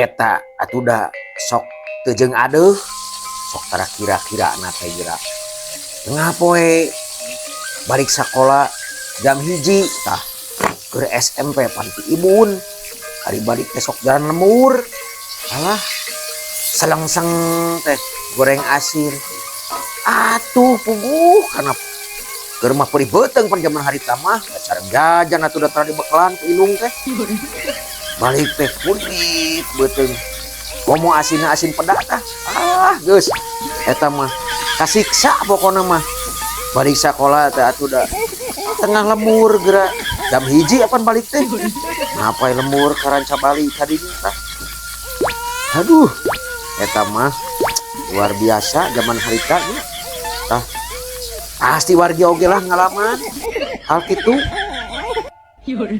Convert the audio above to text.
Eta atuh da sok teu jeung adeuh, sok tara kira-kira na teh geura. Tengah poe balik sakola jam 1 tah, keur SMP pan ti ibun. Ari balik teh sok jalan lembur. Alah, selengseng teh goreng asin. Atuh puguh kana keur mah perih beuteung pan jaman harita mah, sareng jajan atuh da tara dibekalan ku indung teh. Balik teh kulit beuteung. Komo asinna asin peda tah. Ah, geus eta mah kasiksa pokona mah. Balik sakola teh atuh da tengah lembur geura. Jam 1 apan balik teh. Ngapai lembur ka Rancabali ka dinya tah. Aduh, eta mah luar biasa zaman harita nya. Tah, pasti wargi oge lah ngalaman hal kitu. 有人。